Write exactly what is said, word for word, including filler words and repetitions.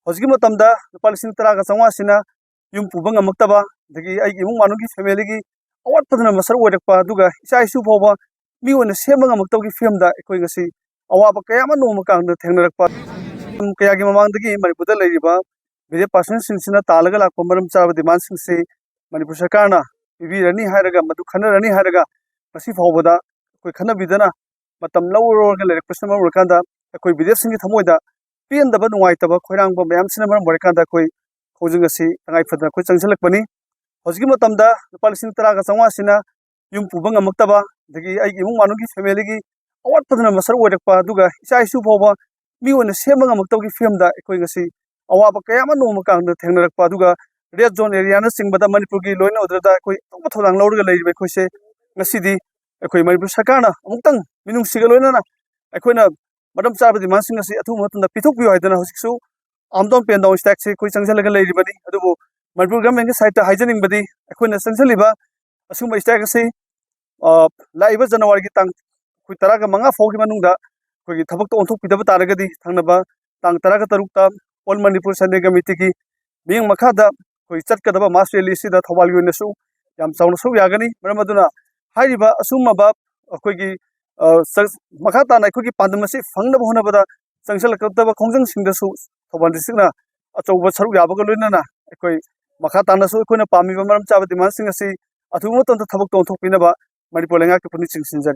ꯍꯧꯖꯤꯛꯀꯤ ꯃꯇꯝꯗ ꯂꯨꯄꯥ ꯂꯤꯁꯤꯡ ꯇꯔꯥꯒ ꯆꯥꯝꯃꯉꯥꯁꯤꯅ ꯌꯨꯝ ꯄꯨꯕ ꯉꯝꯃꯛꯇꯕ, ꯑꯗꯒꯤ ꯑꯩꯒꯤ ꯏꯃꯨꯡ ꯃꯅꯨꯡꯒꯤ ꯐꯦꯃꯤꯂꯤꯒꯤ ꯑꯋꯥꯠꯄꯗꯨꯅ ꯃꯁꯔꯨꯛ ꯑꯣꯏꯔꯛꯄ, ꯑꯗꯨꯒ ꯏꯆꯥ ꯏꯁꯨ ꯐꯥꯎꯕ ꯃꯤ ꯑꯣꯏꯅ ꯁꯦꯝꯕ ꯉꯝꯃꯛꯇꯕꯒꯤ ꯐꯤꯕꯝꯗ ꯑꯩꯈꯣꯏ ꯉꯁꯤ ꯑꯋꯥꯕ ꯀꯌꯥ ꯑꯃ ꯅꯣꯡꯃ ꯀꯥꯡꯗ ꯊꯦꯡꯅꯔꯛꯄ꯫ ꯃꯇꯝ ꯀꯌꯥꯒꯤ ꯃꯃꯥꯡꯗꯒꯤ ꯃꯅꯤꯄꯨꯔꯗ ꯂꯩꯔꯤꯕ ꯃꯤꯔꯦꯞ ꯄꯥꯔꯁꯟꯁꯤꯡꯁꯤꯅ ꯇꯥꯜꯂꯒ ꯂꯥꯛꯄ ꯃꯔꯝ ꯆꯥꯕ ꯗꯤꯃꯥꯟꯁꯤꯡꯁꯤ ꯃꯅꯤꯄꯨꯔ ꯁꯔꯀꯥꯔꯅ ꯄꯤꯕꯤꯔꯅꯤ ꯍꯥꯏꯔꯒ, ꯃꯗꯨ ꯈꯟꯅꯔꯅꯤ ꯍꯥꯏꯔꯒ ꯉꯁꯤ ꯐꯥꯎꯕꯗ ꯑꯩꯈꯣꯏ ꯈꯟꯅꯕꯤꯗꯅ ꯃꯇꯝ ꯂꯧꯔꯒ ꯂꯩꯔꯛꯄꯁꯤꯅ ꯃꯔꯝ ꯑꯣꯏꯔꯀꯥꯟꯗ ꯑꯩꯈꯣꯏ ꯃꯤꯔꯦꯞꯁꯤꯡꯒꯤ ꯊꯃꯣꯏꯗ ꯄꯦꯟꯗꯕ, ꯅꯨꯡꯉꯥꯏꯇꯕ, ꯈꯣꯏꯔꯥꯡꯕ ꯃꯌꯥꯝꯁꯤꯅ ꯃꯔꯝ ꯑꯣꯏꯔꯀꯥꯟꯗ ꯑꯩꯈꯣꯏ ꯈꯣꯡꯖꯪ ꯑꯁꯤ ꯇꯉꯥꯏ ꯐꯗꯅ ꯑꯩꯈꯣꯏ ꯆꯪꯁꯤꯜꯂꯛꯄꯅꯤ꯫ ꯍꯧꯖꯤꯛꯀꯤ ꯃꯇꯝꯗ ꯂꯨꯄꯥ ꯂꯤꯁꯤꯡ ꯇꯔꯥꯒ ꯆꯥꯝꯃꯉꯥꯁꯤꯅ ꯌꯨꯝ ꯄꯨꯕ ꯉꯝꯃꯛꯇꯕ, ꯑꯗꯒꯤ ꯑꯩꯒꯤ ꯏꯃꯨꯡ ꯃꯅꯨꯡꯒꯤ ꯐꯦꯃꯤꯂꯤꯒꯤ ꯑꯋꯥꯠꯄꯗꯨꯅ ꯃꯁꯔꯨꯛ ꯑꯣꯏꯔꯛꯄ, ꯑꯗꯨꯒ ꯏꯆꯥ ꯏꯁꯨ ꯐꯥꯎꯕ ꯃꯤ ꯑꯣꯏꯅ ꯁꯦꯝꯕ ꯉꯝꯃꯛꯇꯕꯒꯤ ꯐꯤꯕꯝꯗ ꯑꯩꯈꯣꯏ ꯉꯁꯤ ꯑꯋꯥꯕ ꯀꯌꯥ ꯑꯃ ꯅꯣꯡꯃ ꯀꯥꯡꯗ ꯊꯦꯡꯅꯔꯛꯄ, ꯑꯗꯨꯒ ꯔꯦꯗ ꯖꯣꯟ ꯑꯦꯔꯤꯌꯥꯅꯆꯤꯡꯕꯗ ꯃꯅꯤꯄꯨꯔꯒꯤ ꯂꯣꯏꯅ ꯑꯣꯔꯗꯔꯗ ꯑꯩꯈꯣꯏ ꯑꯆꯧꯕ ꯊꯧꯗꯥꯡ ꯂꯧꯔꯒ ꯂꯩꯔꯤꯕ ꯑꯩꯈꯣꯏꯁꯦ ꯉꯁꯤꯗꯤ ꯑꯩꯈꯣꯏ ꯃꯅꯤꯄꯨꯔ ꯁꯔꯀꯥꯔꯅ ꯑꯃꯨꯛꯇꯪ ꯃꯤꯅꯨꯡꯁꯤꯒ ꯂꯣꯏꯅꯅ ꯑꯩꯈꯣꯏꯅ ꯃꯔꯝ ꯆꯥꯕ ꯗꯤꯃꯥꯟꯁꯤꯡ ꯑꯁꯤ ꯑꯊꯨꯕ ꯃꯇꯝꯗ ꯄꯤꯊꯣꯛꯄꯤꯌꯨ ꯍꯥꯏꯗꯅ ꯍꯧꯖꯤꯛꯁꯨ ꯑꯥꯝꯗꯣꯟ ꯄꯦꯟꯗꯥꯎꯟ ꯁ꯭ꯇ꯭ꯔꯥꯏꯛꯁꯤ ꯑꯩꯈꯣꯏ ꯆꯪꯁꯤꯜꯂꯒ ꯂꯩꯔꯤꯕꯅꯤ꯫ ꯑꯗꯨꯕꯨ ꯃꯅꯤꯄꯨꯔ ꯒꯚꯔꯟꯃꯦꯟꯒꯤ ꯁꯥꯏꯠꯇ ꯍꯥꯏꯖꯅꯤꯡꯕꯗꯤ, ꯑꯩꯈꯣꯏꯅ ꯆꯪꯁꯤꯜꯂꯤꯕ ꯑꯁꯤꯒꯨꯝꯕ ꯁ꯭ꯇ꯭ꯔꯥꯏꯛ ꯑꯁꯤ, ꯑ, ꯂꯥꯛꯏꯕ ꯖꯅꯋꯥꯔꯤꯒꯤ ꯇꯥꯡ ꯑꯩꯈꯣꯏ ꯇꯔꯥꯒ ꯃꯉꯥ ꯐꯥꯎꯒꯤ ꯃꯅꯨꯡꯗ ꯑꯩꯈꯣꯏꯒꯤ ꯊꯕꯛꯇ ꯑꯣꯟꯊꯣꯛꯄꯤꯗꯕ ꯇꯥꯔꯒꯗꯤ, ꯊꯪꯅꯕ ꯇꯥꯡ ꯇꯔꯥꯒ ꯇꯔꯨꯛꯇ ꯑꯣꯜ ꯃꯅꯤꯄꯨꯔ ꯁꯟꯗꯦ ꯀꯃꯤꯇꯤꯒꯤ ꯃꯤꯠꯌꯦꯡ ꯃꯈꯥꯗ ꯑꯩꯈꯣꯏ ꯆꯠꯀꯗꯕ ꯃꯥꯁ ꯔꯦꯂꯤ ꯑꯁꯤꯗ ꯊꯧꯕꯥꯜꯒꯤ ꯑꯣꯏꯅꯁꯨ ꯌꯥꯝ ꯆꯥꯎꯅ ꯁꯔꯨꯛ ꯌꯥꯒꯅꯤ꯫ ꯃꯔꯝ ꯑꯗꯨꯅ ꯍꯥꯏꯔꯤꯕ ꯑꯁꯨꯝꯃꯕ ꯑꯩꯈꯣꯏꯒꯤ, ꯑ, ꯆ-, ꯃꯈꯥ ꯇꯥꯅ ꯑꯩꯈꯣꯏꯒꯤ ꯄꯥꯟꯗꯝ ꯑꯁꯤ ꯐꯪꯅꯕ ꯍꯣꯠꯅꯕꯗ ꯆꯪꯁꯤꯜꯂꯛꯀꯗꯕ ꯈꯣꯡꯖꯪꯁꯤꯡꯗꯁꯨ ꯊꯧꯕꯥꯜ ꯗꯤꯁꯇ꯭ꯔꯤꯛꯅ ꯑꯆꯧꯕ ꯁꯔꯨꯛ ꯌꯥꯕꯒ ꯂꯣꯏꯅꯅ ꯑꯩꯈꯣꯏ ꯃꯈꯥ ꯇꯥꯅꯁꯨ ꯑꯩꯈꯣꯏꯅ ꯄꯥꯝꯃꯤꯕ ꯃꯔꯝ ꯆꯥꯕ ꯗꯤꯃꯥꯟꯁꯤꯡ ꯑꯁꯤ ꯑꯊꯨꯕ ꯃꯇꯝꯗ ꯊꯕꯛꯇ ꯑꯣꯟꯊꯣꯛꯄꯤꯅꯕ ꯃꯅꯤꯄꯨꯔ ꯂꯩꯉꯥꯛꯀꯤ ꯄꯨꯛꯅꯤꯡ ꯆꯤꯡꯁꯤꯟꯖꯔꯤ꯫